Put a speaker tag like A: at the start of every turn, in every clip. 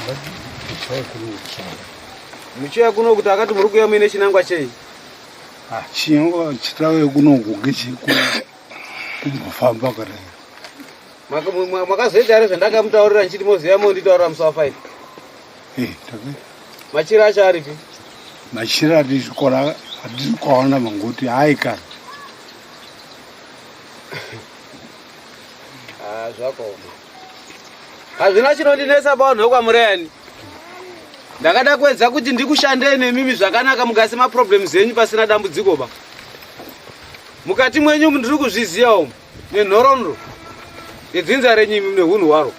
A: Ndichauya kuno kutsvaka.
B: Muchiuya kuno kuti akati muri kuuya muine chinangwa chei?
A: Ah, chinangwa chitauya kuno ngecheku kumbofamba kana.
B: Makazoita here zvandakamutaurira ndichiti moziva monditaurira musi wa 5?
A: Eh, takaita.
B: Machira acho aripi?
A: Machira atisi kora atisi kuona mangoti hayi kana.
B: Ah, zvakaoma. Hazvina chinondinetsa pavanhu vekwaMureyani. Ndakada kuedza kuti ndikushandei nemimi zvakanaka mugase maproblems enyu pasina dambudziko ba. Mukati mwenyu ndiri kuzviziva umu nenhoroondo yedzinza renyu imi nehunhu hwaro.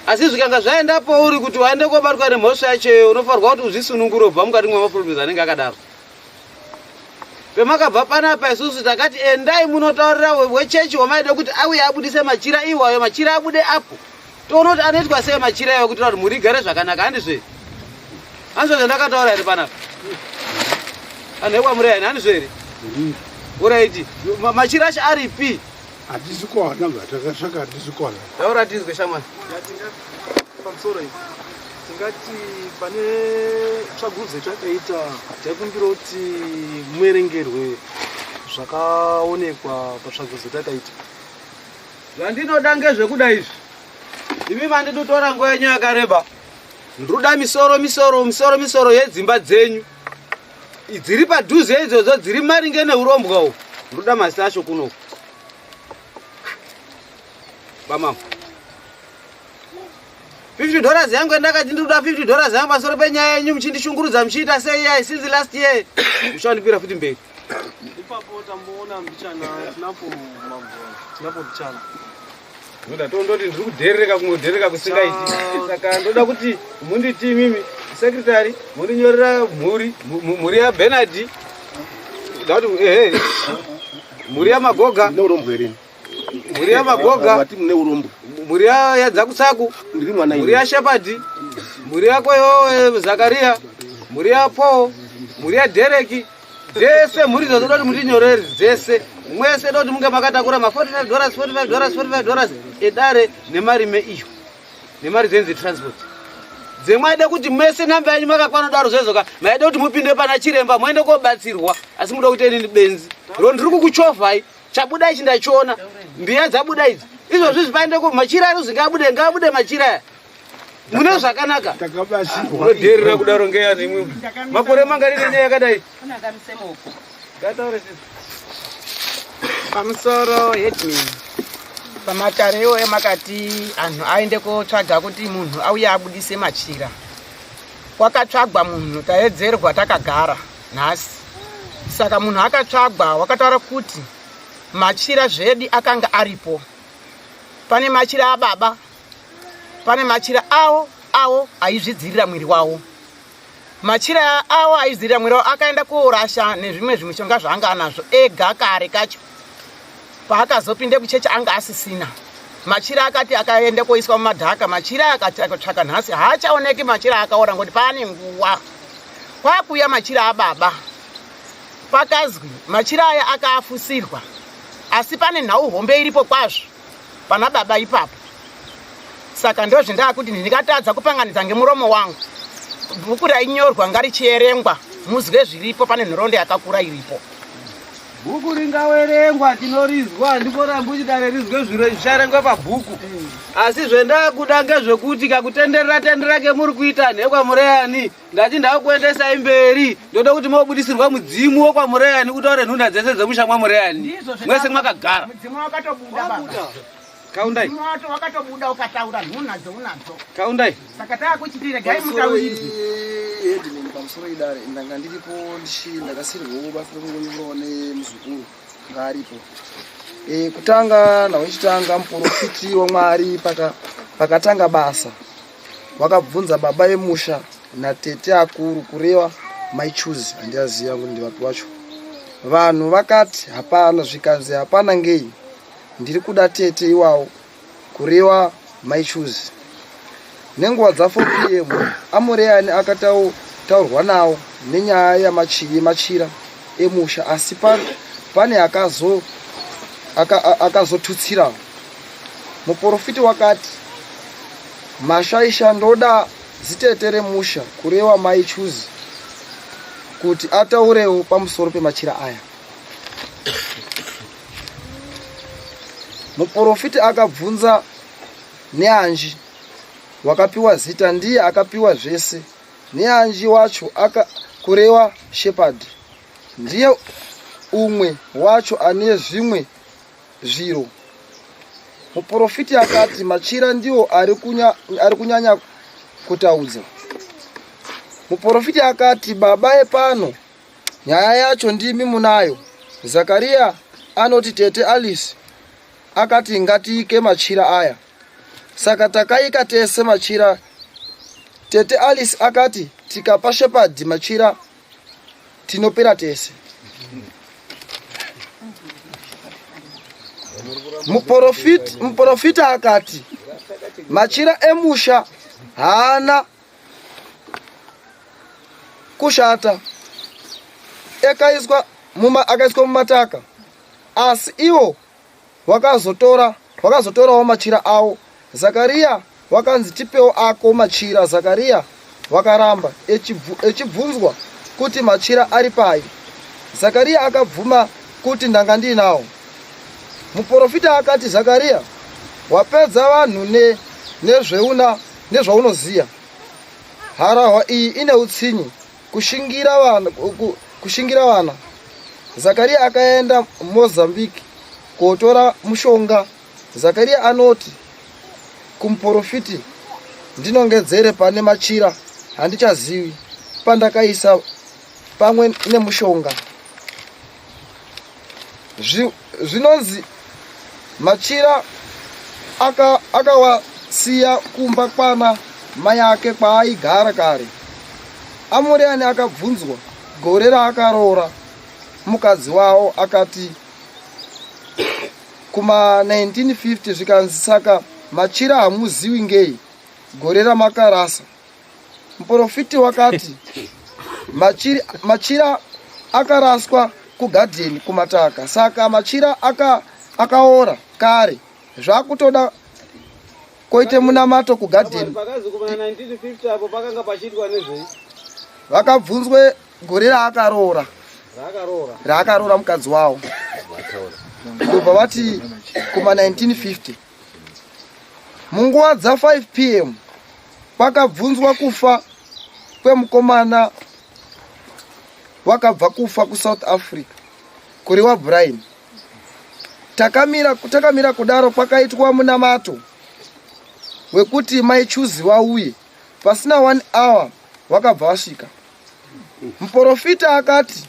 B: Asi zvikanga zvaenda pauri kuti waende kobatwa nemhosva yacho iyoyo unofanirwa kuti uzvisunungure ubva mukati mwemaproblems anenge akadaro. Pemakabva panapa isusu takati endai munotaurira wechechi wamaida kuti auye abudise machira iwayo machira abude apo toona kuti anoitwa sei machira iwayo kuitira kuti mhuri igare zvakanaka handizvo here handizvo zvandakataura here panapa anhu ekwamurayani handizvo here uraiti machira acho aripi
A: Hatisi kuwana zvatakasvaka hatisi kuwana.
B: Taura tizwe shamwari.
C: Pamusoro iyi tingati pane tsvagurudzo yatakaita taikumbira kuti muerengerwe zvakaonekwa patsvagurudzo yatakaita.
B: Zvandinoda ngezvekuda izvi. Imi mandinotora nguva yenyu yakareba. Ndinoda misoro misoro misoro misoro yedzimba dzenyu. Dziri padhuze idzodzo dziri maringe neurombwa uhu. Ndoda mazita acho kunoku. Bamama. 50 dollars yangu yandakati ndinoda 50 dollars yangu pasoro penyaya yenyu muchindishungurudza muchiita sei yai since last year. Muchandipira futi mberi.
C: Ipapo tamboona mbichana tinapo mambo tinapo mbichana.
B: Ndoda tondoti ndiri kudherereka kumwe kudherereka kusingaiti. Saka ndoda kuti munditi imimi secretary mundinyorera mhuri mhuri ya Bernard. Ndoda kuti ehe mhuri ya Magoga.
D: Mune urombwa here?
B: Mhuri ya Magoga.
D: Mati mune urombwa.
B: Mhuri ya ya Dzakutsaku.
D: Ndiri mwana
B: Mhuri ya Shepard. Mhuri yako iwewe Zakaria. Mhuri ya Paul. Mhuri ya Derek. Dzese mhuri idzodzo ndoda kuti mundinyorere dzese. Mwese ndoda kuti munge makatakura ma 45 dollars 45 dollars 45 dollars edare nemarime iyo. Nemari dzenyu dzetransport. Dzemwaida kuti mese namba yenyu makakwana daro zvezoka maida kuti mupinde pana chiremba muende kobatsirwa asi muda kuti inini benzi. Ro ndiri kukuchovhai chabuda ichi ndachiona mbiya dzabuda idzi izvozvi zvipaende ko machira ari zvingabude ngaabude machira aya mune zvakanaka unodheerera kudaro ngeyani imwe makore mangani nenyaya yakadai ngataure sisi
E: Pamusoro headman, pamatare iwoyo makati anhu aende kotsvaga kuti munhu auye abudise machira. Kwakatsvagwa munhu taedzerwa takagara nhasi. Saka munhu akatsvagwa wakataura kuti machira zvedi akanga aripo. Pane machira ababa, pane machira awo awo aizvidzirira mwiri wawo. Machira awo aizvidzirira mwiri wawo akaenda koorasha nezvimwe zvimishonga zvaanga anazvo ega kare kacho. Paakazopinde kuchechi anga asisina machira akati akaenda koiswa mumadhaka machira akati akatsvaka nhasi haachaoneki machira akaora ngokuti paane nguwa kwakuuya machira ababa pakazwi machira aya akaafusirwa asi pane nhau hombe iripo kwazvo pana baba ipapo saka ndozvendaakuti ndingatadza kupanganidza ngemuromo wangu bhuku rainyorwa ngarichierengwa muzwe zviripo pane nhoroondo yakakura iripo
B: Bhuku ringawerengwa tinorizwa handimborambi kuti dare rizwe zviro zvichaerengwa pabhuku asi zvendakuda ngezvekuti kakutenderera tenderera kemuri kuita nhekwamureyani ndati ndakuendesai mberi ndoda kuti mobudisirwa mudzimu wekwamureyani utaure nhunha dzese dzemusha mwamureyani mwese mwakagara
E: Mudzimu wakatobuda baba.
B: Kaundai.
E: Mudzimu wacho wakatobuda ukataura nhunha dzeunadzo.
B: Kaundai.
E: Saka taakuchiti regai mutaurirwe.
C: Headman pamusoro idare ndanga ndiripo ndichi ndakasirwawo basa rekungonyorawo nemuzukuru ngaaripo. E, kutanga nhau ichitanga muporofiti waMwari paka pakatanga basa wakabvunza baba emusha natete akuru kureva mai choose handiaziva kuti ndivapi wacho vanhu vakati hapana zvikanzi hapana ngei Ndiri kuda tete iwawo kureva mai Chuzi. Nenguva dza 4 pm Amureyani akataurwa nawo nenyaya yemachira emusha asi pane akazo akazotutsirawo. Muporofiti wakati Mashaisha ndoda zitete remusha kurewa mai Chuzi kuti ataurewo pamusoro pemachira aya. Muporofiti akabvunza neanji wakapiwa zita ndiye akapiwa zvese neanji wacho aka kurewa Shepherd ndiye umwe wacho ane zvimwe zviro. Muporofiti akati machira ndiwo ari kunya, ari kunyanya kutaudza. Muporofiti akati baba epano nyaya yacho ndimi munayo. Zakaria anoti tete Alice akati ngatiike machira aya. Saka takaika tese machira. Tete Alice akati tikapa Shepherd machira tinopera tese. Muporofita akati machira emusha haana kushata akaiswa mumataka asi iwo Wakazotora wakazotorawo machira awo. Zakaria wakanzi tipewo ako machira. Zakaria wakaramba echibvunzwa kuti machira ari pai. Zakaria akabvuma kuti ndanga ndiinawo. Muporofita akati Zakaria wapedza vanhu ne nezveuna nezvaunoziya. Harahwa iyi ine utsinye kushingira vana kushingira vana. Zakaria akaenda Mozambique kotora mushonga. Zakaria anoti kumuporofiti ndinongedzere pane machira handichazivi pandakaisa pamwe nemushonga. Zvinonzi machira akawasiya aka kumba kwana mai ake kwaaigara kare. Amuriani akabvunzwa gore raakaroora mukadzi wavo akati kuma 1950 zvikanzi saka machira hamuziwi ngei gore ramakarasa. Muporofiti wakati machira, machira akaraswa kugadheni kumataka saka machira aka, akaora kare zvakutoda koite munamato kugadheni. Vakabvunzwe gore raakaroora raakaroora mukadzi wawo ndobva vati kuma 1950 Munguva dza 5 pm kwakabvunzwa kufa kwemukomana wakabva kufa kuSouth Africa kuriwa Brian. Takamira, takamira kudaro kwakaitwa munamato wekuti mai Chuzi vauye. Pasina one hour wakabva vasvika. Muporofita akati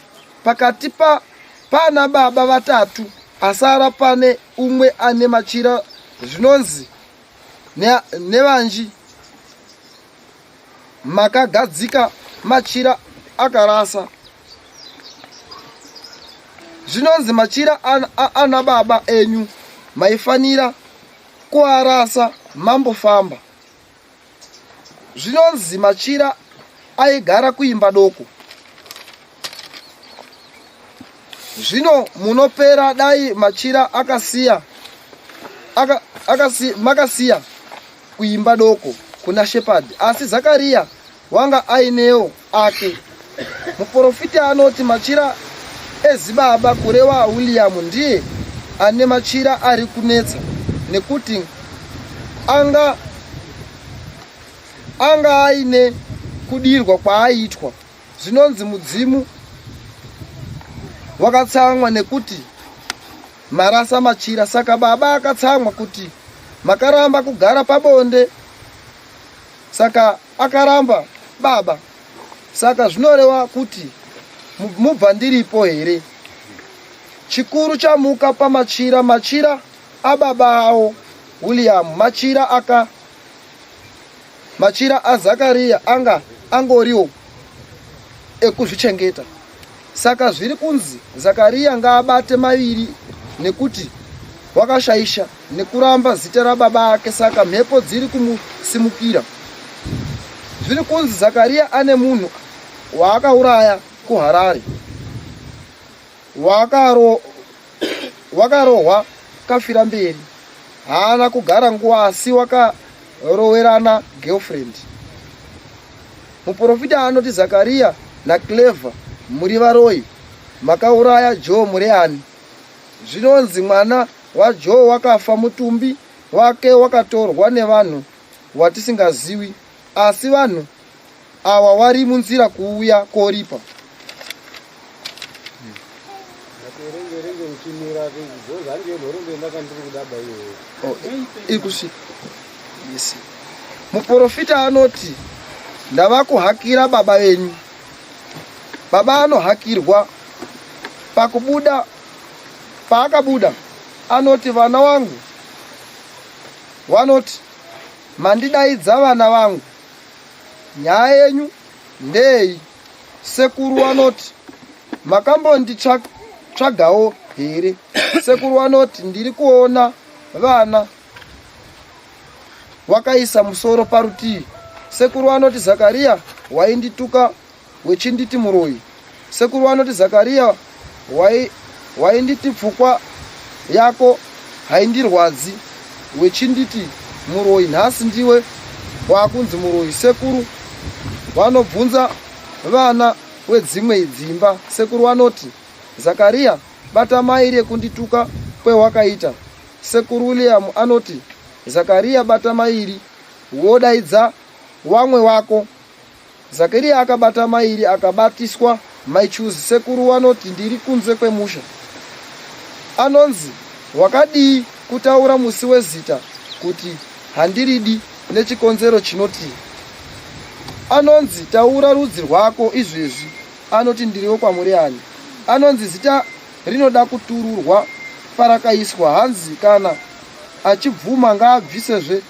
C: pakati pa pana baba vatatu asara pane umwe ane machira zvinonzi nevanji makagadzika machira akarasa zvinonzi machira ana baba enyu maifanira kuarasa mambofamba Zvinonzi machira aigara kuimba doko. Zvino munopera dai machira akasiya aka, akasi, makasiya kuimba doko kuna Shepherd asi Zakaria wanga ainewo ake. Muporofita anoti machira ezibaba kurewa William ndiye ane machira ari kunetsa nekuti anga anga aine kudirwa kwaaitwa zvinonzi mudzimu wakatsamwa nekuti marasa machira saka baba akatsamwa kuti makaramba kugara pabonde saka akaramba baba saka zvinoreva kuti mubva ndiripo here chikuru chamuka pamachira machira ababa awo william machira aka machira azakariya anga angoriwo ekuzvichengeta Saka zviri kunzi Zakariya ngaabate maviri nekuti wakashaisha nekuramba zita rababa ake saka mhepo dziri kumusimukira. Zviri kunzi Zakariya ane munhu waakauraya kuHarare wakarohwa kafira mberi. Haana kugara nguva asi waka Rowerana girlfriend. Muporofita anoti Zakaria naClever muri varoyi makauraya Joe Mureani. Zvinonzi mwana waJoe wakafa mutumbi wake wakatorwa nevanhu watisingaziwi asi vanhu awa wari munzira kuuya koripa. Oh, iri kusvika. Yes. Muporofita anoti ndava kuhakira baba venyu. Baba anohakirwa pakubuda paakabuda anoti vana wangu vanoti mandidaidza vana vangu nyaya yenyu ndei sekuru vanoti makambonditsvagawo here sekuru vanoti ndiri kuona vana wakaisa musoro parutivi sekuru vanoti zakariya waindituka wechinditi muroyi sekuru vanoti zakariya wainditi pfukwa yako haindirwadzi wechinditi muroyi nhasi ndiwe wakunzi muroyi sekuru vanobvunza vana wedzimwe dzimba sekuru vanoti zakariya bata mai rekundituka kwewakaita sekuru william anoti zakariya bata mairi wodaidza wamwe wako Zakeria akabata mairi akabatiswa mai Chuzi. Sekuru wanoti ndiri kunze kwemusha. Anonzi wakadii kutaura musi wezita kuti handiridi nechikonzero chinoti anonzi taura rudzi rwako izvezvi anoti ndiri wekwaMureyani. Anonzi zita rinoda kutururwa parakaiswa hanzi kana achibvuma ngaabvisezve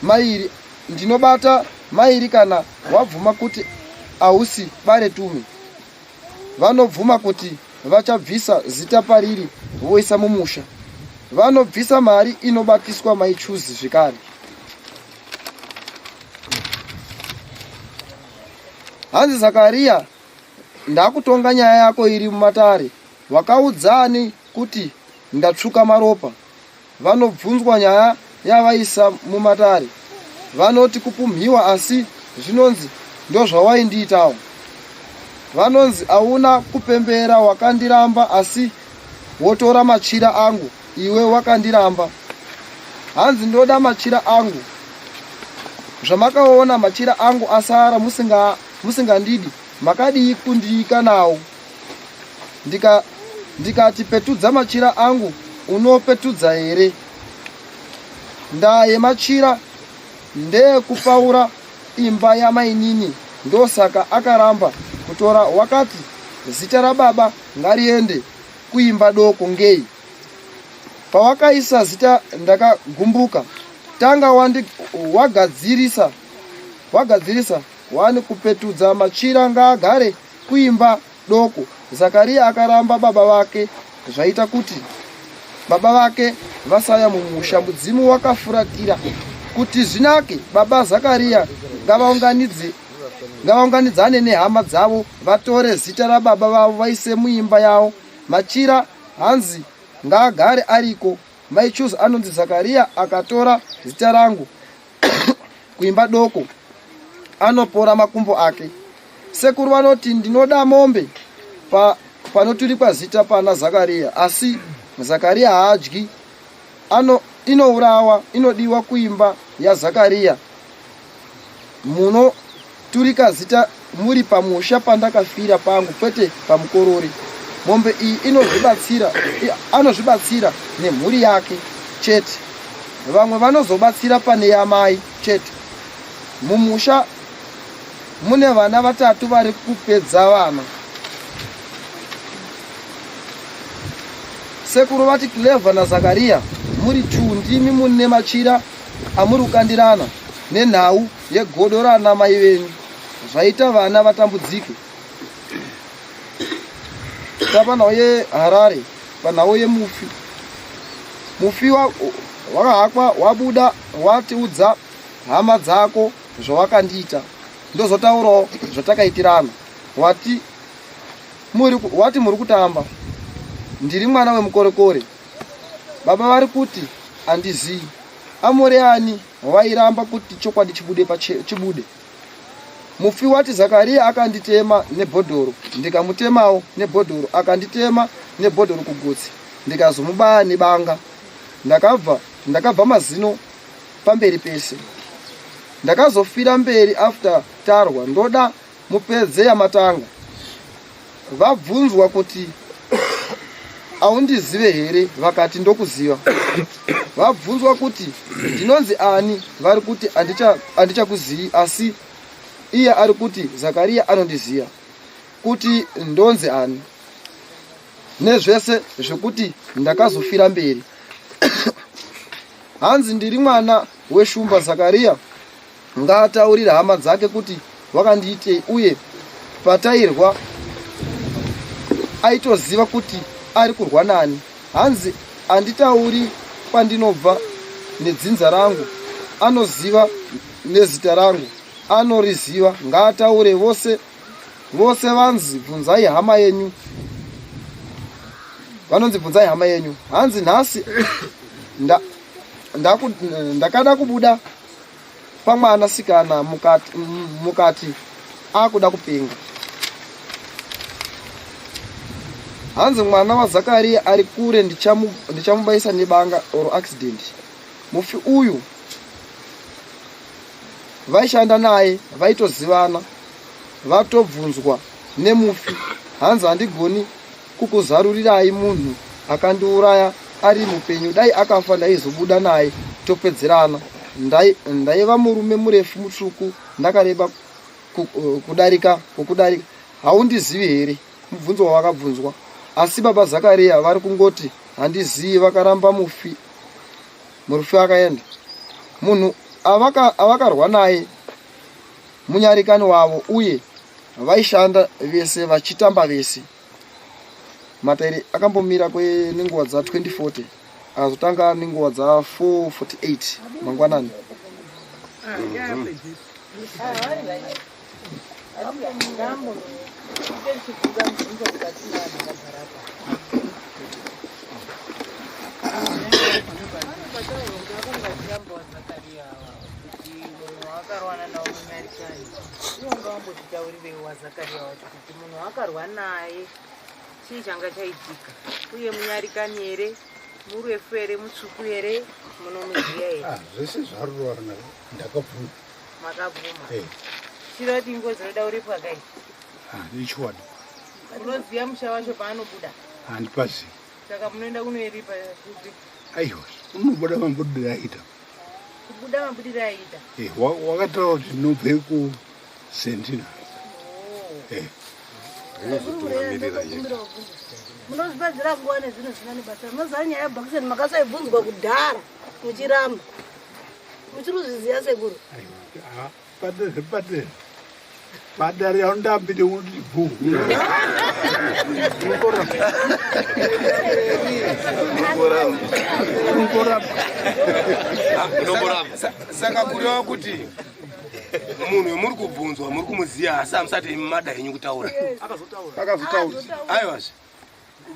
C: mairi Ndinobata mairi kana wabvuma kuti ausi bare tume. Vanobvuma kuti vachabvisa zita pariri voisa mumusha. Vanobvisa mari inobatiswa mai Chuzi zvekare. Hanzi Zakaria ndakutonga nyaya yako iri mumatare. Wakaudzani kuti ndatsvuka maropa? Vanobvunzwa nyaya yavaisa mumatare vanoti kupumhiwa asi zvinonzi ndozvawaindiitawo. Vanonzi auna kupembera wakandiramba asi wotora machira angu iwe wakandiramba. Hanzi ndoda machira angu. Zvamakaona machira angu asara musinga musingandidi makadii kundiika nawo? Ndika ndikati petudza machira angu unopetudza here? Ndaa yemachira ndeyekupaura imba yamainini ndosaka akaramba kutora wakati zita rababa ngariende kuimba doko ngei pawakaisa zita ndakagumbuka tanga wandi wagadzirisa wagadzirisa wani kupetudza machira ngaagare kuimba doko. Zakaria akaramba baba vake zvaita kuti baba vake vasaya mumusha. Mudzimu wakafuratira kuti zvinake. Baba Zakaria ngavaunganidze ngavaunganidzane nehama dzavo vatore zita rababa vavo vaise muimba yavo. Machira hanzi ngaagare ariko. Mai Chuza anonzi Zakaria akatora zita rangu kuimba doko anopora makumbo ake. Sekuru vanoti ndinoda mombe pa, panoturikwa zita pana Zakaria asi Zakaria haadyi ano inourawa inodiwa kuimba yaZakaria munoturika zita muri pamusha pandakafira pangu kwete pamukorori mombe iyi inozvibatsira anozvibatsira nemhuri yake chete vamwe vanozobatsira pane yamai chete mumusha mune vana vatatu vari kupedza vana sekuru vati clever nazakaria muri two ndimi mune machira amuri kukandirana nenhau yegodo rana mai venyu zvaita vana vatambudzike tapanhau yeharare panhau yemufi mufi wakahakwa wabuda watiudza hama dzako zvawakandiita ndozotaurawo zvatakaitirana wati muri wati muri kutamba ndiri mwana wemukorekore baba vari kuti handizii. Amoreani vairamba kuti chokwadi chibude pache, chibude. Mufi wati Zakaria akanditema nebhodhoro ndikamutemawo nebhodhoro akanditema nebhodhoro kugotsi ndikazomubaya nebanga. Ndakabva ndakabva mazino pamberi pese. Ndakazofira mberi after tarwa ndoda mupedze yamatanga. Vabvunzwa kuti aundizive here vakati ndokuziva. Vabvunzwa kuti ndinonzi ani vari kuti andichakuzivi asi iye ari kuti Zakaria anondiziva kuti ndonzi ani nezvese zvekuti ndakazofira mberi. Hanzi ndiri mwana weshumba Zakaria ngaataurire hama dzake kuti wakandiitei uye patairwa aitoziva kuti ari kurwa nani hanzi anditauri kwandinobva nedzinza rangu anoziva nezita rangu anoriziva ngaataure vose vose vanzi bvunzai hama yenyu vanonzi bvunzai hama yenyu hanzi nhasi ndakada kubuda pamwana sikana mukati, mukati akuda kupenga hanzi mwana wazakariya ari kure ndichamubaisa nebanga or accident mufi uyu vaishanda naye vaitozivana vatobvunzwa nemufi hanzi handigoni kukuzarurirai munhu akandiuraya ari mupenyu dai akafa ndaizobuda naye topedzerana ndaiva murume murefu mutsvuku ndakareba kudarika kukudarika haundizivi here mubvunzo wavakabvunzwa asi baba zakariya vari kungoti handizivi vakaramba mufi murufi akaenda munhu avakarwa naye munyarikani wavo uye vaishanda vese vachitamba vese Mataire akambomira nenguva dza 2040 akazotanga nenguva dza 448 mangwanani.
D: Kuti munhu wakarwa naye chii changa chaitika uye munyarikani here murefu here mutsvuku here munomuziva here
A: ah, zvese zvarurana ndakabvuma
D: makabvuma eh. chirati ngozi inoda uripwa kai
A: ah, ichokwadi
D: unoziva musha wacho paanobuda
A: handipazivi
D: saka munoenda kunoiripa kupi
A: aiwa unobuda mabudiro aita
D: kubuda mabudiro aita
A: eh, wakataura kuti ndinobve kusentina oh. eh.
F: Unozotungamirira nyika.
G: Munozvipedzera nguva nezvinhu zvisina nebasa. Munoziva nyaya yabhakiseni makasaibvunzwa kudhara muchiramba. Muchiri kuzviziva sekuru?
A: Padere padere. Padare aundambide kuti bhu.
F: Saka kureva kuti munhu wemuri kubvunzwa muri kumuziva asi hamusati mada henyu kutaura
A: akazotaura
F: aiwazve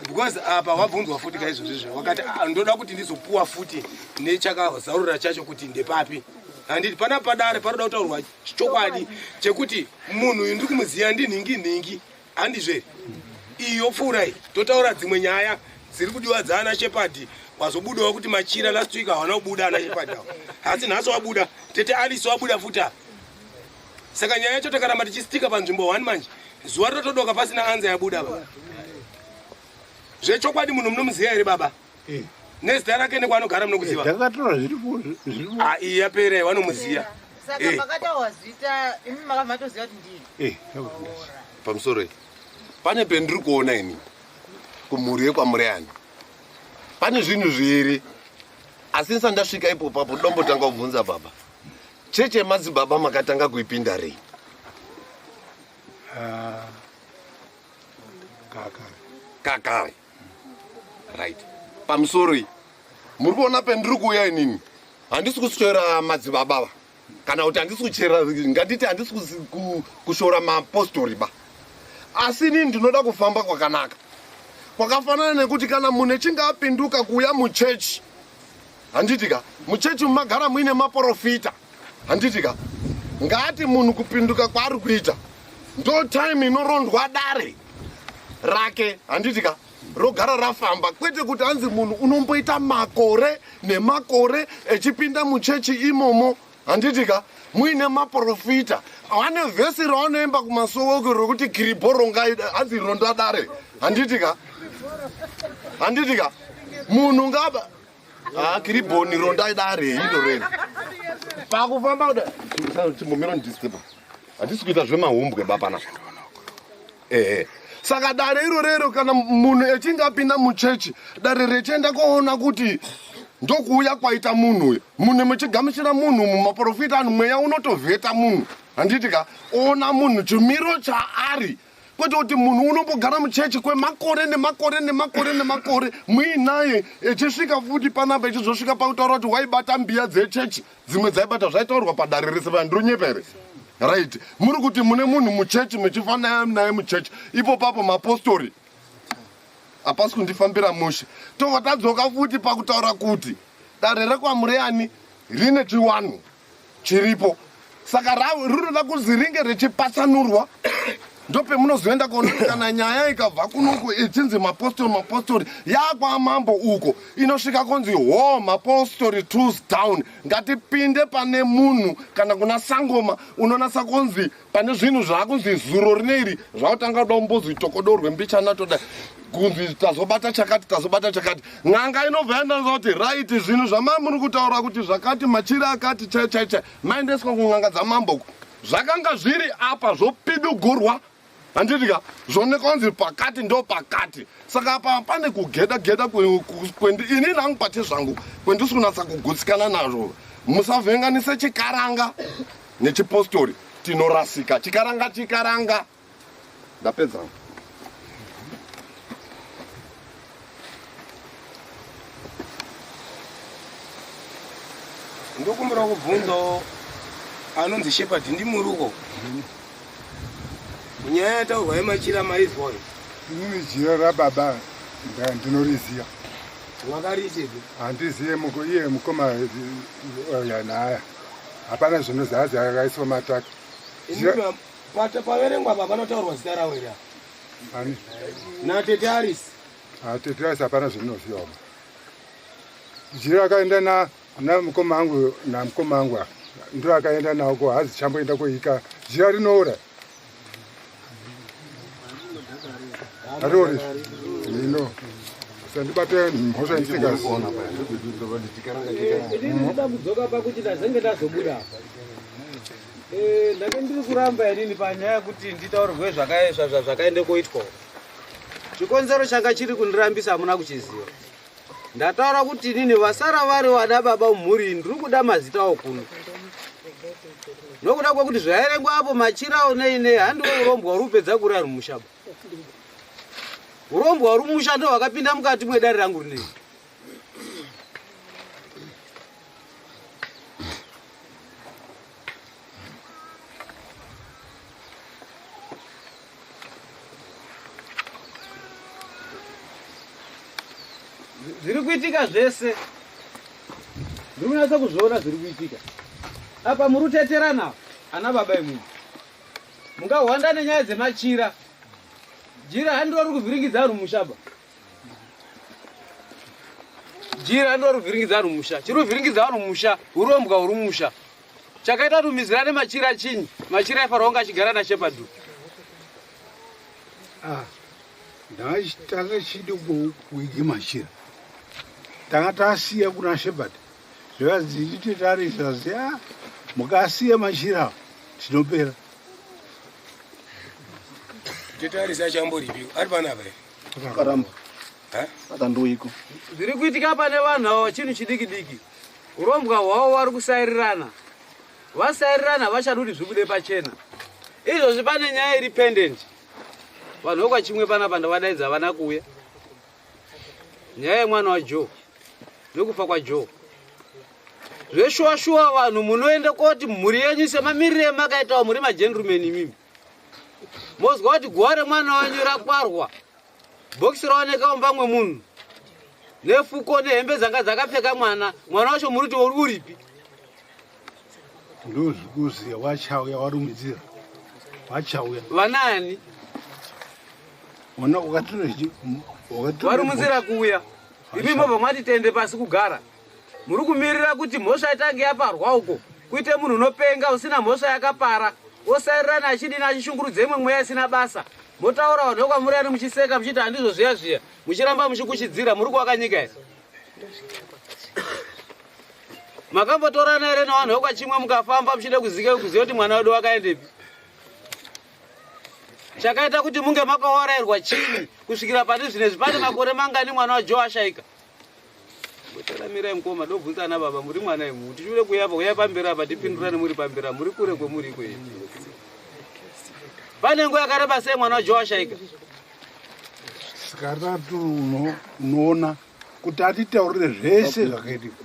F: because apa wabvunzwa futi kaizvozvizvo wakati ah, ndoda kuti ndizopuwa futi nechakazarura chacho kuti ndepapi handiti pana padare panoda kutaurwa chokwadi chekuti munhu uyu ndiri kumuziva ndinhingi nhingi handizve iyi yopfuura iyi totaura dzimwe nyaya dziri kudiwa dzaana shepadi wazobudawo kuti machira last week hawana kubuda ana shepadi awo asi nhasi wabuda tete alice wabuda futi apa saka nyaya yacho takaramba tichistika panzvimbo one manje zuva rotodoka pasina anza yabuda ba zvechokwadi munhu munomuziva here baba eh. nezita rake nekwaanogara munokuziva
A: eh, ndakatora zviripo zviripo
F: ah, iyi yapera vanomuziva
D: saka eh. pakataurwa zita imi makamatoziva kuti ndiye
F: pamusoro iyi pane pendiri kuona ini kumhuri yekwamureyani pane zvinhu zviri asi ndisati ndasvika ipo papo dombotanga kubvunza baba cheche yemadzibaba makatanga kuipinda rei
A: ah, kakare
F: kakare right pamusoro iyi muri kuona pendiri kuuya inini handisi kuswera madzibaba va kana kuti handisi kuchera ngatiti handisi kushora mapostori ba asi inini ndinoda kufamba kwakanaka kwakafanana nekuti kana munhu echinge apinduka kuuya muchechi
H: Handiti ka muchechi mumagara muine maporofita, handiti ka? Ngati munhu kupinduka kwaari kuita ndo time inorondwa dare rake, handiti ka? Rogara rafamba, kwete kuti hanzi munhu unomboita makore nemakore echipinda muchechi imomo, handiti ka, muine maporofita vane vhesi ravanoimba kumasowoko rokuti kiribhoronga hanzi ronda dare, handiti ka? Handiti ka munhu ngaba ah, kiribhoni ronda dare iro rero pakufamba kuda chimbomira ndisitepa, handisi kuita zvemahumbwe bapana. Ehe, saka dare iro rero kana munhu echinge apinda muchechi, dare rechienda koona kuti ndokuuya kwaita munhu uyu, munhu muchigamuchira munhu mumaprofita anhu, mweya unotovheta munhu, handiti ka? Oona munhu chimiro chaari, kwete kuti munhu unombogara muchechi kwemakore nemakore nemakore nemakore muinaye, echisvika futi panapa echizosvika pakutaura kuti waibata mbiya dzechechi, dzimwe dzaibata zvaitaurwa padare rese. Vandinonyepa here? Right, muri kuti mune munhu muchechi, muchifanana naye muchechi ipo papo mapostori hapasi kundifambira mushe. Tobva tadzoka futi pakutaura kuti dare rekwaMureyani rine chiwanhu chiripo, saka rinoda kuzi ringe richipatsanurwa. Ndopemunozoenda kuona kuti kana nyaya ikabva kunoku ichinzi mapostori mapostori, yakwamambo uko inosvika kunzi ho mapostori tools down, ngatipinde pane munhu kana kuna sangoma unonasa kunzi pane zvinhu zvaakunzi zuro rineiri zvakutanga kuda kumbozwi tokodorwe mbichana, toda kunzi tazobata chakati, tazobata chakati. N'anga inobva yandanza kuti right, zvinhu zvamamuri kutaura kuti zvakati, machira akati, chai chai chai, maendeswa kun'anga dzamambo, zvakanga zviri apa zvopidugurwa, handiti ka? Zvooneka kunzi pakati ndo pakati. Saka apa pane kugeda geda kwendi ini nangu pati zvangu kwendisi kunatsa kugutsikana nazvo. Musavhenganise chikaranga nechipostori, tinorasika. Chikaranga chikaranga. Ndapedza.
F: Ndokumbira kubvunzawo anonzi Shepard ndimuruko nyaya yataurwa yemachira maizwa.
A: Inini jira rababa ndinoriziya.
F: Wakariitepi?
A: Handiziye muko iye mukoma yanaya, hapana zvinozazi akaiswa mataka.
F: Paverengwa apa panotaurwa zita rawo here?
A: Ani?
F: Natete Aris.
A: Tete Aris hapana zvinoziva. Jira akaenda na namukoma angu, namukoma angu ndo akaenda nawo ko hazi chamboenda koika jira rinoura ariori ino sandibate mhosva ndisingazi.
B: Inini ndinoda kudzoka pakuti ndazenge ndazobuda apa. Ndake ndiri kuramba inini panyaya yekuti nditaurirwe zvakaende koitwa. Chikonzero changa chiri kundirambisa hamuna kuchiziva. Ndataura kuti inini vasara vari vana baba mumhuri, ndiri kuda mazita awo kuno nokuda kwekuti zvaerengwa apo machirawo nei nei handiwo urombwa uri kupedza kuri rumushaba. Urombwa uri mumusha ndo hwakapinda mukati mwedare rangu rinei. Zviri kuitika zvese ndiri kunatsa kuzviona zviri kuitika apa. Muri kuteterana ana baba imwe, mungahwanda nenyaya dzemachira. Jira handiro riri kuvhiringidza vanhu mushaba. Jira handiro riri kuvhiringidza vanhu musha. Chiri kuvhiringidza vanhu musha urombwa huri musha. Chakaita kuti umizirane machira chinyi? Machira aifanira kunge achigara nashepadu.
A: Ah, ndanga chidi kuiga machira tanga tasiya kuna Shepard, zvikanzi nditetarisa ziya, mukasiya machira tinopera.
F: Tetarisa chamboripi ari panapa here?
C: Akaramba akandoiko.
B: Zviri kuitika pane vanhu ava chinhu chidiki diki. Urombwa hwavo vari kusairirana, vasairirana vachada kuti zvibude pachena. Izvozvi pane nyaya iri pendant, vanhu vekwachimwe panapa ndavadaidza, havana kuuya. Nyaya yemwana waJoe nekufa kwaJoe. Zveshuwa shuwa vanhu munoenda koti mhuri yenyu semamiriro emakaitawo muri magentleman imimi, mozwa kuti guva remwana wenyu rakwarwa, bhokisi raoneka mumba mwemunhu. Nefuko nehembe dzanga dzakapfeka mwana, mwana wacho muri kuti uripi?
I: Ndozvikuziya wachauya warumidzira wachauya.
B: Vanani?
I: Mwana wakatore
B: Warumudzira kuuya. Imi mobva mwati tende pasi kugara. Muri kumirira kuti mhosva itange yaparwa uko. Kuite munhu unopenga usina mhosva yakapara. Osairirana achidini achishungurudza imwe mweya isina basa. Motaura vanhu vekwamuri ani muchiseka muchiti handizvo zviya zviya. Muchiramba muchikuchidzira muri kuvaka nyika here? Makambotorana here nevanhu vekwachimwe mukafamba muchida kuzika kuziva kuti mwana wedu wakaendepi? Chakaita kuti munge makaorairwa chini kusvikira pane zvinezvi pane makore mangani mwana waJoe ashaika? Mbotaramirai mukoma ndobvunza ana baba muri mwana imu tichiude kuuya apa uyai pamberi apa tipindurane muri pamberi apa muri kure kwemuri ikweyo. Pane nguva yakareba sei mwana waJoe ashaika?
I: Saka ratu unoona kuti atitaurire zvese zvakaitika.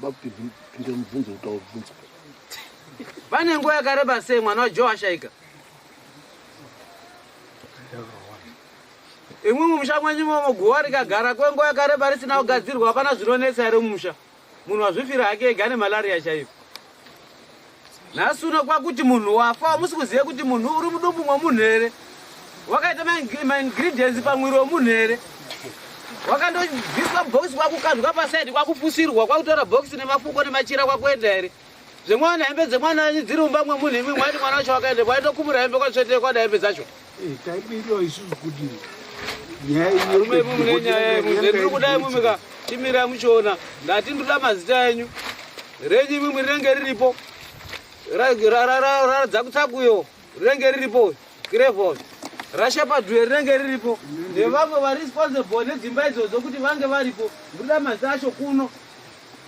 B: Pane nguva yakareba sei mwana waJoe ashaika? Imwi mumusha mwenyu imomo guva rikagara kwenguva yakareba risina kugadzirwa hapana zvinonetsa here mumusha? Munhu wazvifira hake ega nemalaria chaiyo. Nhasi uno kwakuti munhu wafa hamusi kuziva kuti munhu uri mudumbu mwemunhu here? Wakaita maingredients pamwiri wemunhu here? Wakandobviswa bhokisi kwakukandwa pasaidi kwakupusirwa kwakutora bhokisi nemafuko nemachira kwakuenda here? Zvemwana hembe dzemwana wenyu dziri mumba mwemunhu imwi mwaiti mwana wacho wakaenda kwaitokumura hembe kwatsvete kwada hembe dzacho.
I: Eh, taibiriwa isusu kuti nyaya
B: Varume imwi mune nyaya imwi zvendiri kuda imwi mika chimirai muchiona ndati ndoda mazita enyu renyu imwi rinenge riripo radzakutsakuyo rinenge riripo kirevo rashepadhuye rinenge riripo nevamwe vari responsible nedzimba idzodzo kuti vange varipo ndoda mazita acho kuno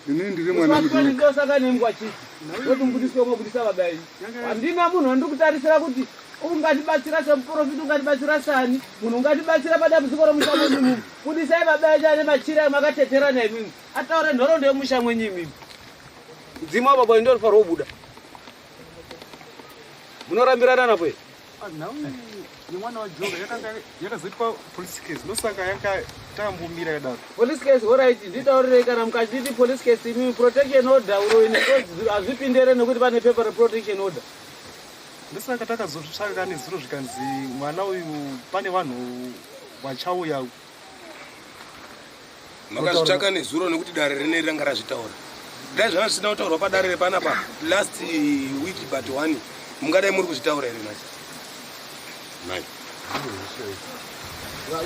A: Ini ndiri mwana mudiki.
B: Ndosaka nengwa chii? Ndoti mubudiswe mobudisa baba enyu. Handina munhu wandiri kutarisira kuti ungatibatsira semuprofita ungatibatsira sani munhu ungatibatsira padambudziko romusha mwenyu imimi. Budisai baba enyu ane machira makateterana imimi. Ataure nhoroondo yemusha mwenyu imimi. Mudzimu wababa wenyu ndonofanirwa kubuda. Munorambirana napo here?
J: Nhau yemwana waJoga yakanga yakazoitwa police case ndosaka yanga takambomira yakadaro.
B: Police case alright, nditaurirei kana mukachiti police case imimi protection order uroyi nengozi hazvipinde here nekuti pane paper reprotection order.
J: Ndosaka takazotsvaka nezuro zvikanzi mwana uyu pane vanhu vachauya
F: Makazvitsvaka nezuro nekuti dare rineri ranga razvitaura. Dai zvanga zvisina kutaurwa padare repanapa last week but one mungadai muri kuzvitaura here nhasi? Nhai.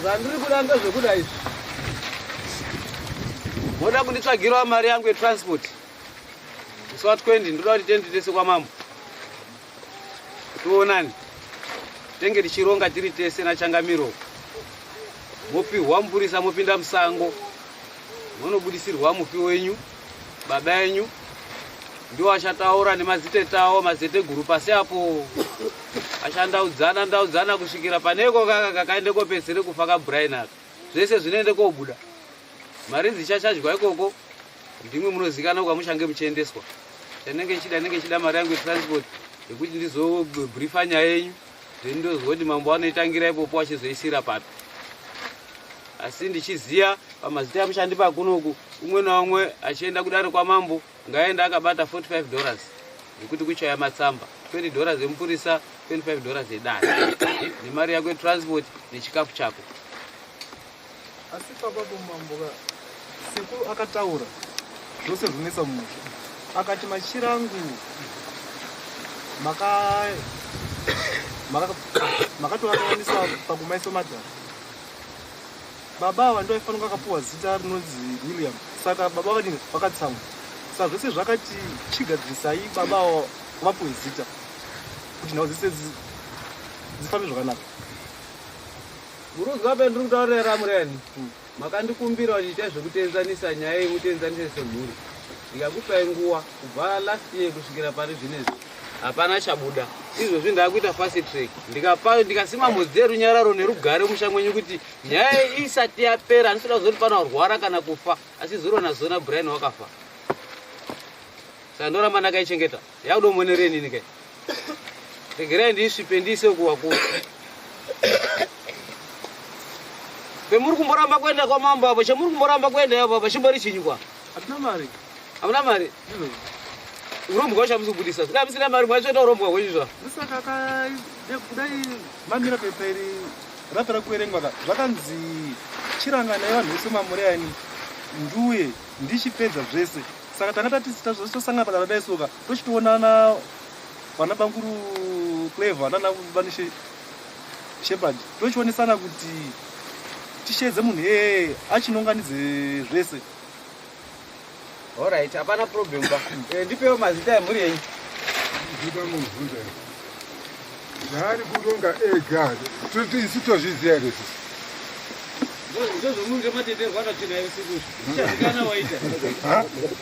B: Zvandiri kuda ndezvekuda izvi. Moda kunditsvagirawo mari yangu yetransport. Musi wa 20 ndoda kuti tiende tese kwamambo. Tionane. Tenge tichironga tiri tese nachangamiro. Mopihwa mupurisa mopinda musango. Munobudisirwa mufi wenyu, baba enyu. Ndiwo achataura nemazitete awo maziteteguru pasi apo. Achandaudzana ndaudzana kusvikira paneko kaka kakaende kopedzere kufa kaBrian aka. Zvese zvinoende kobuda. Mari dzichachajwa ikoko ndimwi munozikanwa kwamuchange muchiendeswa. Chandinenge ndichida ndinenge ndichida mari yangu yetransport yekuti ndizobriefa nyaya yenyu then ndozwa kuti mambo anoitangira ipopo achizoisira papi. Asi ndichiziya pamazita amuchandipa kunoku umwe naumwe achienda kudare kwamambo ngaende akabata 45 dollars nekuti kuchaya matsamba 20 dollars emupurisa 25 dollars edare nemari yako yetransport nechikafu chako.
J: Asi papa pomambo ka sekuru akataura zvose zvinetsa mumusha akati machira angu makatoakanganisa pakumaisa madhara baba ava ndo aifanira akapuwa zita rinonzi William saka baba vakadini vakatsamwa saka zvose zvakati chigadzirisai baba ava vapuwe zita kuti nhau dzese dzifambe zvakanaka.
B: Murunzwa pendiri kutaurira Ramureni, makandikumbira kuti itai zvekutenzanisa nyaya iyi mutenzanise semhuri. Ndikakupai nguva kubva last year kusvikira pari zvinezvi hapana chabuda. Izvozvi ndakuita fast track ndikapa ndikasima mhodzi yerunyararo nerugare musha mwenyu kuti nyaya iyi isati yapera handisi kuda kuzoti pano arwara kana kufa asi zuro nazona Brian wakafa. Saka ndoramba ndakaichengeta. Yakudomonerei nini kai? Regerai ndiisvipe ndiise kuwakuru. Pemuri kumboramba kuenda kwamambo apo, chemuri kumboramba kuenda apo apa chimbori chinyi kwa?
J: Hatina mari.
B: Hamuna mari? Urombwa chamusi kubudisa. Dai musina mari mwaitsveta urombwa hwenyu zva.
J: Saka ka kudai mamira pepa iri rapera kuverengwa ka zvakanzi chiranganai vanhu vese mamureyani nduye ndichipedza zvese saka tanga tati tosangana padara dai soka tochitoonana vana banguru clever nana vanishe Shepherd tochionesana kuti tisheedze munhu iyeye achinonganidze zvese.
B: Alright, hapana problem ba. Eh, ndipewo mazita emhuri yenyu.
A: Zita mubvunza. Zvaari kuronga ega. Toti isu tozviziva here isusu?
B: Ndozvomunge mateterwa natsvina yeusiku izvi. Ichazikana waita.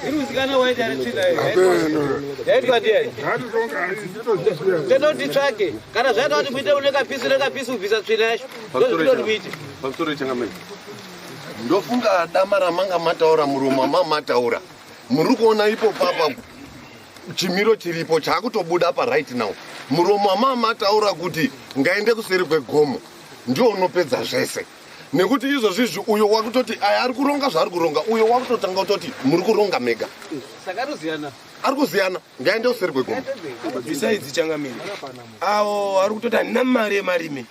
B: Iri kuzikana waita here tsvina iyo? Yaitwa ndiani? Tenda kuti titsvake. Kana zvaita kuti muite une kapisi nekapisi kubvisa tsvina yacho. Ndozvinoda kuti muite.
H: Pamusoro changamire. Ndofunga dama ramanga mataura muromo mamataura. Muri kuona ipo papa chimiro chiripo chaakutobuda pa right now. Muromo mamataura kuti ngaende kuseri kwegomo. Ndiwo unopedza zvese. Nekuti izvozvi izvi uyo wakutoti aya ari kuronga zvaari kuronga uyo wakutotanga kutoti muri kuronga mega.
B: Saka arikuziyana.
H: Ari kuziyana ngaende kuseri kwegomo.
F: Besides changamire. Avo ari kutoti handina mari yemarimi.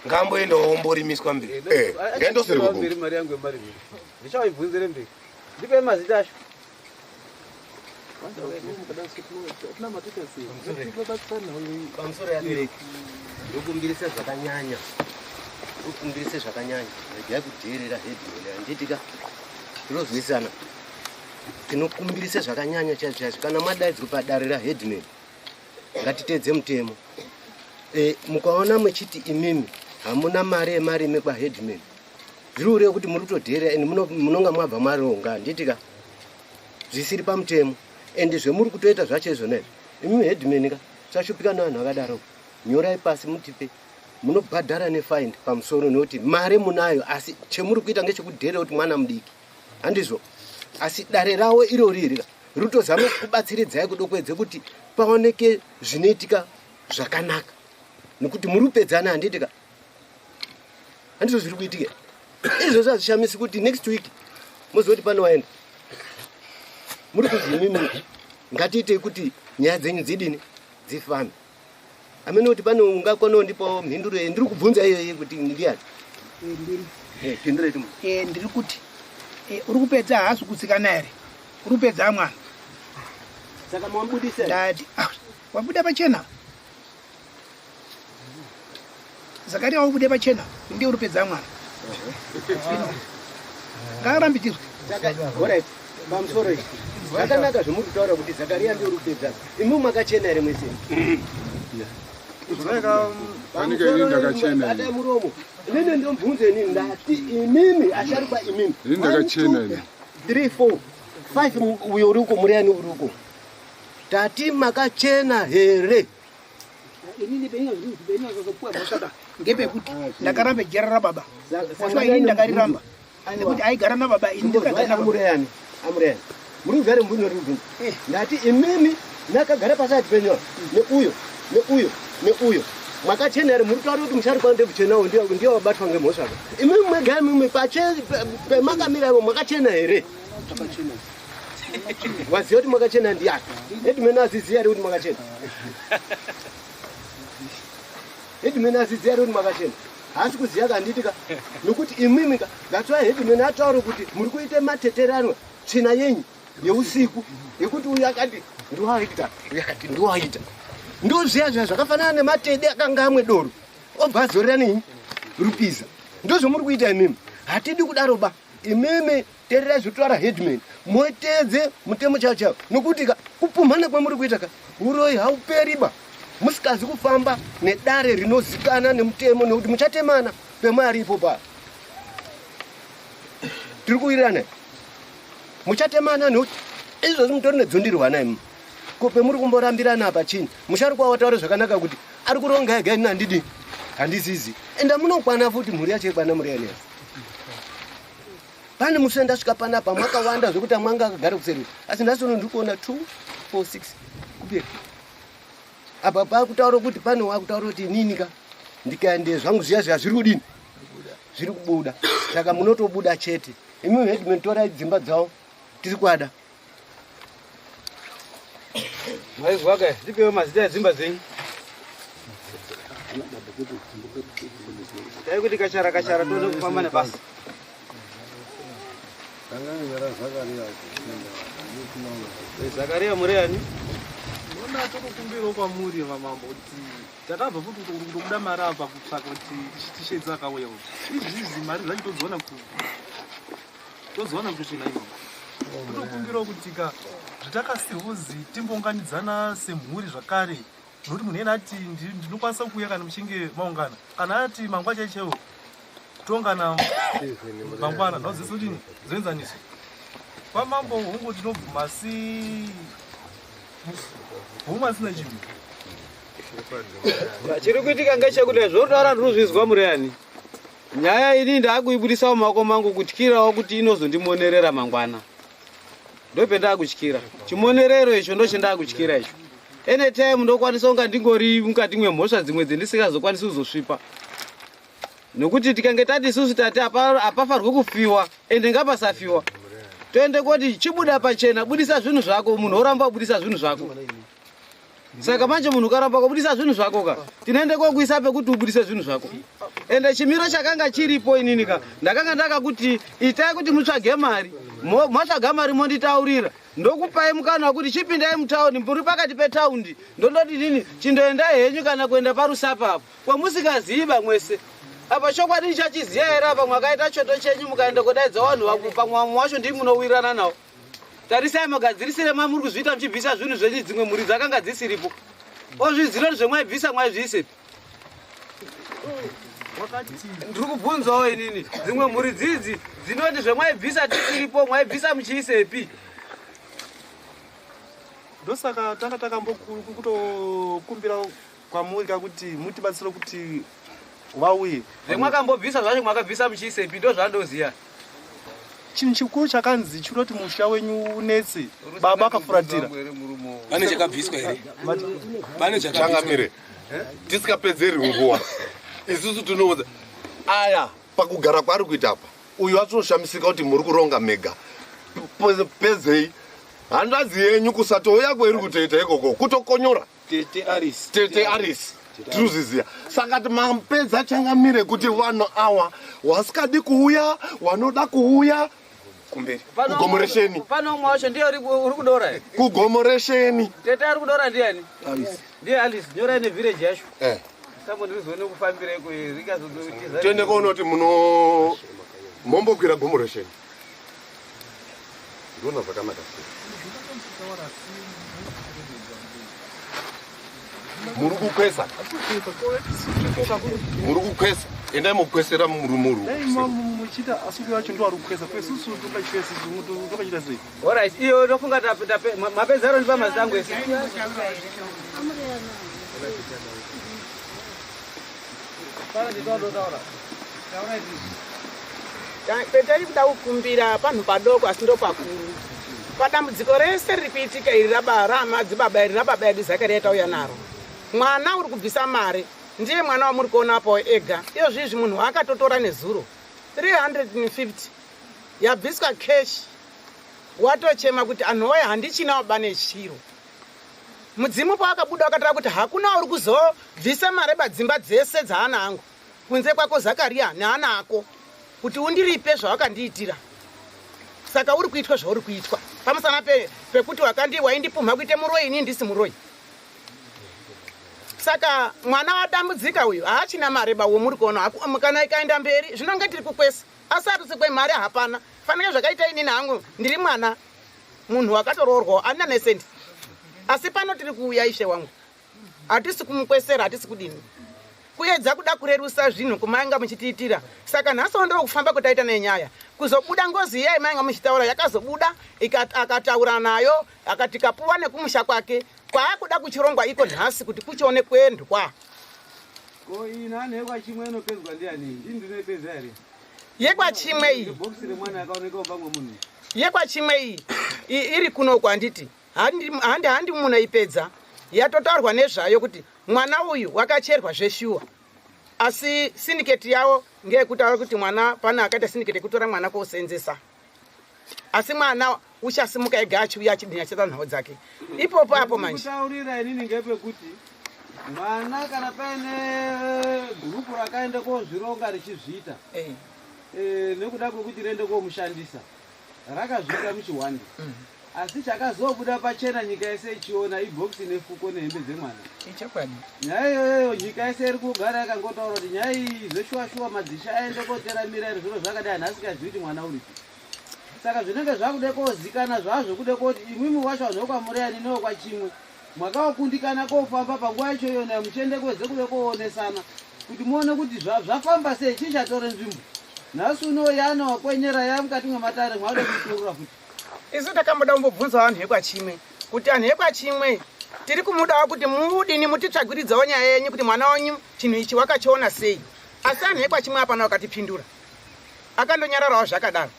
F: Ngaamboendawo omborimiswa mberi.
H: Eh, ngaende kuseri kwegomo.
B: Mberi mari yangu yemarimi. Ndichaibvunzire mberi. Ndipe mazita acho.
K: Pamusoro yabereki ndokumbirisa zvakanyanya ndokumbirisa zvakanyanya regai kudheerera headman handiti ka tinozwisana tinokumbirisa zvakanyanya chaizvo chaizvo kana madaidzwa padare raheadman ngatiteedze mutemo e, mukaona muchiti imimi hamuna mari yemarimi kwaheadman zviri kureva kuti muri kutodheerera and munonga mwabva maronga handiti ka zvisiri pamutemo and zvemuri kutoita zvacho izvona izvi imimi headman ka sashupika nevanhu vakadaro nyorai pasi mutipe munobhadhara nefind pamusoro nekuti mari munayo asi chemuri kuita ngechekudheerera kuti mwana mudiki handizvo asi dare ravo irori iri rutozama kubatsiridzai kudokwedze kuti paoneke zvinoitika zvakanaka nekuti muri kupedzana handiti ka handizvo zviri kuitika izvozvo hazvishamisi kuti next week mozoti pano waenda muri kuzi imimi ngatiitei kuti nyaya dzenyu dzidini dzifambe amene kuti pane ungakona ndipo mhinduro ye ndiri kubvunza iyoyi kuti ndiyani eh,
E: eh, ndiri kuti eh, uri kupedza haasi kutsikana here uri kupedza mwana
K: saka mawabudisa
E: ndati ah, wabuda pachena Zakaria wabude pachena ndiye uri pedza mwana. Ngaarambidzirwe.
K: Alright. Pamusoro ichi. Zvakanaka zvemuri kutaura kuti Zakaria ndiye uri kupedza. Imwi makachena here mwese?
A: Panike ini ndakachena.
K: Bata muromo. Inini ndomubvunze inini ndati imimi asharukwa imimi.
A: Ini ndakachena ini.
K: 3 4 5 uyo uri uko muriyani uri uko. Tati makachena here?
E: Inini peinozopuwa mhosva ngepekuti ndakaramba jera rababa mhosva inini ndakariramba nekuti aigara nababa ini ndikagara nababa.
K: Amureyani, amureyani. Muri kugara mburi nori kubvunza.
E: Eh.
K: Ndati imimi nakagara pasati penyu apa, neuyo, neuyo, neuyo. Makachena here muri kutaura kuti musharukwa ndekuchenawo ndiye ndiye wabatwa ngemhosva apa. Imimi mwega imimi pache pemakamira ivo makachena here? Waziva kuti makachena ndiani? Headman aziziva here kuti makachena? Headman aziziva here kuti makachena? Haasi kuziva ka handiti ka? Nokuti imimi ka that's why headman ataura kuti muri kuita mateteranwa tsvina yenyu yeusiku yekuti uyu akati ndiwaita uyu akati ndiwaita ndozviya zviya zvakafanana nematede akanga amwe doro obva azorera nei rupiza ndozvomuri kuita imimi hatidi kudaro ba imimi Tererai zvotaura headman moteedze mutemo chaiwo chaiwo nokuti ka kupumhana kwamuri kuita ka uroyi hauperi ba musikazi kufamba nedare rinozikana nemutemo nekuti muchatemana pemari ipo pa tiri kuwirirana muchatemana nekuti izvozvi mutori nedzundirwana imi ko pemuri kumborambirana apa chini musharukwa wataura zvakanaka kuti ari kuronga ega ini handidi handizizi enda munokwana futi mhuri yacho yekwana muri yanesa Pane musi wandasvika panapa mwakawanda zvekuti amwe anga akagara kuseri asi nhasi uno ndiri kuona 2 4 6 kupera apa pakutaura kuti pane wakutaura kuti inini ka ndikaende zvangu zviya zviya zviri kudini Zviri kubuda. Saka munotobuda chete. Imi headman torai dzimba dzavo. Tiri kwada.
B: Maizwaka, ndipewo mazita edzimba dzenyu. Dai kuti kachara kachara toda kufamba nebasa. Zakaria mureyani?
J: Ndona tokukumbirawo kwamuri vamambo kuti takabva futi kutobuda mari apa kutsvaka kuti tishedze akauya uyu. Izvi mari zvacho todziwana ku todziwana kuchena imamo. Totokumbirawo kuti ka zvatakasirwa timbounganidzana semhuri zvakare nokuti munhu iyena ati ndinokwanisa kuuya kana muchinge maungana kana ati mangwa chaichaiwo toungana mangwana nhau dzese kudini dzoenzaniswa kwamambo hongu tinobvuma asi hongu asina chinhu.
B: Chiri kuitika ngechekuti zvotaura ndinozvizwa mureyani. Nyaya ini ndaakuibudisa mumaoko mangu kutyirawo kuti inozondimonerera mangwana. Ndopendakutyira. Chimonerero icho ndochendakutyira icho. Anytime ndokwanisa kunga ndingori mukati mwemhosva dzimwe dzendisingazokwanisi kuzosvipa. Nokuti tikange tati isusu tati hapafarwe kufiwa ende ngapasafiwa. Toende koti chibuda pachena budisa zvinhu zvako munhu oramba kubudisa zvinhu zvako. Saka manje munhu ukaramba kubudisa zvinhu zvako ka tinoende kokuisa pekuti ubudise zvinhu zvako. Ende chimiro chakanga chiripo inini ka ndakanga ndakakuti itai kuti mutsvage mari matsvaga mari monditaurira ndokupai mukana wekuti chipindai mutaundi muri pakati petaundi ndondoti nini chindoendai henyu kana kuenda parusapa apo kwamusingazivi mwese apa chokwadi ndichachiziva here apa mwakaita choto chenyu mukaenda kodaidza vanhu pamwe vamwe wacho ndii munowirirana nawo. Tarisai magadzirisire mamuri kuzviita muchibvisa zvinhu zvenyu dzimwe mhuri dzakanga dzisiripo. Ozviziva kuti zvemwaibvisa mwaizviisepi? Ndiri kubvunzawo inini dzimwe mhuri dzidzi dzinoti zvemwaibvisa tisiripo mwaibvisa muchiisepi?
J: Ndosaka tanga takambokutokumbira kwamuri kakuti mutibatsire kuti vauye.
B: Zvemwakambobvisa zvacho mwakabvisa muchiisepi ndozvandoziva.
J: Chinhu chikuru chakanzi chiri kuti musha wenyu unetse baba akafuratira.
F: Pane chakabviswa here? Pane
H: chakabviswa. Tisikapedzeri nguva. Isusu tinoudza aya pakugara kwaari kuita apa. Uyu atoshamisika kuti muri kuronga mega. Pedzei hanzvadzi yenyu kusatouya kweiri kutoita ikoko kutokonyora.
F: Tete Aris.
H: Tete Aris. Tinoziziya. Saka mapedza changamire kuti vanhu awa wasikadi kuuya wanoda kuuya
F: kumberi.
H: Kugomoresheni.
B: Pano umwe wacho ndiye uri kudora.
H: Kugomoresheni.
B: Tete ari kudora ndiani? Alice. Ndiye Alice. Nyorai ne village yacho. Eh. Sambo ndirizoone kufambira iko rikazotiza.
H: Tiende koona kuti muno mombokwira gomoresheni. Ndona zvakanaka sei. Muri kukwesa. Muri kukwesa. Endai mokwesera murume uri.
J: Dai muchiita asi uyo wacho ndiwo ari kukwesa. Kwesusu tokachiita tokachiita sei?
B: Alright, iyo ndofunga mapedza aro ndipa mazita angu ese.
E: Petari kuda kukumbira panhu padoko asi ndopakuru. Padambudziko rese riri kuitika iri ramadzibaba iri rababa edu Zakaria tauya naro. Mwana uri kubvisa mari ndiye mwana wamuri kuona apo ega. Iyo zvizvi munhu waakatotora nezuro 350 yabviswa cash watochema kuti anhu woye handichina waba nechiro. Mudzimu pawakabuda wakataura kuti hakuna uri kuzobvisa mari padzimba dzese dzaana angu kunze kwako Zakaria neana ako kuti undiripe zvawakandiitira. Saka uri kuitwa zvauri kuitwa pamusana pekuti waindipumha kuite muroyi ini ndisi muroyi. Saka mwana wadambudzika uyu haachina mari ba womuri kuona kana ikaenda mberi zvinonge tiri kukwesa asi atusikwe mari hapana. Fanike zvakaita inini hangu ndiri mwana munhu wakatoroorwawo anina nesendi asi pano tiri kuuya ishe wangu hatisi kumukwesera hatisi kudini kuedza kuda kurerusa zvinhu kumainga muchitiitira. Saka nhasi ndiro kufamba kutaita nenyaya kuzobuda ngozi iya yemainga muchitaura yakazobuda akataura nayo akati kapuwa nekumusha kwake kwaakuda kuchirongwa iko nhasi kuti kuchione kuendwa.
B: Ko iyi nani yekwachimwe inopedzwa ndiani? Ndini ndinoipedza here?
E: Yekwachimwe iyi.
B: Bhokisi remwana yakaoneka pamwe munhu.
E: Yekwachimwe iyi iri kuno kwanditi handi munoipedza. Yatotaurwa nezvayo kuti mwana uyu wakacherwa zveshuwa. Asi syndicate yavo ngeyekutaura kuti mwana pane akaita syndicate yekutora mwana kosenzesa, asi mwana uchasimuka ega achiuya achidini achiita nhau dzake ipopo apo. Manje
B: kutaurira inini ngepekuti mwana kana paine gurupu rakaenda kozvironga richizviita nekuda kwekuti riende komushandisa, rakazviita muchihwande, asi chakazobuda pachena nyika yese ichiona ibhokisi nefuko nehembe dzemwana.
E: Ichokwadi.
B: Nyaya iyoyoyo nyika yese iri kugara yakangotaura kuti nyaya iyi zveshuwa shuwa madzishe aende kotera mirayiro, zviro zvakadai, hanhu asingazivi kuti mwana uripi. Saka zvinenge zvakude kozikana zvazvo kude koti imwimwi wacho vanhu vekwaMureyani newekwachimwe mwakakundikana kofamba panguva yacho iyona, muchiende kweze kude koonesana kuti muone kuti zvafamba sei, chii chatore nzvimbo. Nhasi uno yana wakwenyera ya mukati mwematare, mwaude kuiturura futi.
E: Isu takamboda kumbobvunza vanhu vekwachimwe kuti vanhu vekwachimwe tiri kumudawo kuti mudini, mutitsvagiridzawo nyaya yenyu kuti mwana wenyu chinhu ichi wakachiona sei, asi vanhu vekwachimwe hapana wakatipindura, akandonyararawo zvakadaro.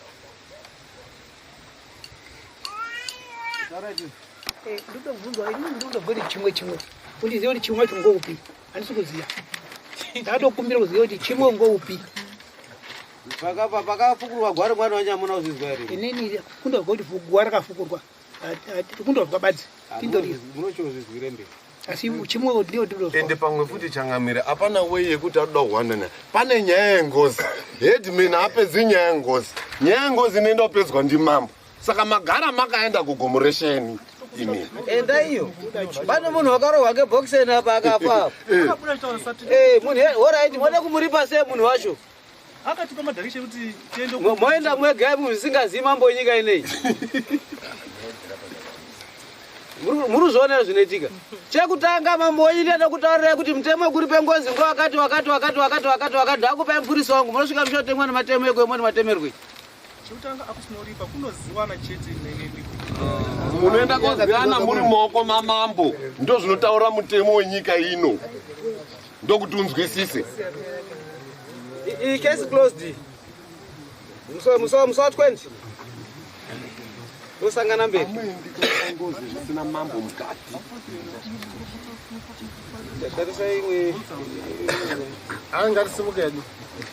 L: Ndotobvunzwa inini, ndotobva kuti chimwe chimwe undizive kuti chimwe wacho ngoupi, handisi kuziva. Ndatokumbira kuziva kuti chimwe ngoupi.
B: Pakafukurwa gwari mwana wanyamuna uzvizwa here?
L: Inini kundozwa kuti guwa rakafukurwa, kundozwa badzi tindori.
B: Munochozvizwire mberi.
L: Asi chimwe ndiyo ndinozwa.
H: Ende pamwe futi changamire, hapana wei yekuti anoda kuhwanana. Pane nyaya yengozi, headman haapedzi nyaya yengozi. Nyaya yengozi inoenda kupedzwa ndimambo. Saka magara makaenda kugomo resheni imi.
B: Enda iyo pane munhu wakarohwa ngebhokiseni apa akafa. Munhu alright, moda kumuripa sei munhu wacho?
J: Akatipa madirection kuti tiende.
B: Moenda mwega musingazivi mambo wenyika ineyi. Muri kuzvionera zvinoitika. Chekutanga mambo wenyika ndokutaurirai kuti mutemo wekuripe ngozi ngowakati wakati wakati wakati wakati wakati, ndakupai mupurisa wangu, munosvika muchotemwa nematemo eko nematemerwe.
J: Chekutanga akusinoripa kunoziwana chete nenemi.
H: Munoenda koziyana muri maoko mamambo, ndo zvinotaura mutemo wenyika ino, ndokuti unzwisise.
B: Iyi case closed. Musi wa 20 tosangana mberi.
H: Amuendi ngozi zvisina mambo mukati.
B: Tarisa imwe.
H: Ai, ngatisimuke edu.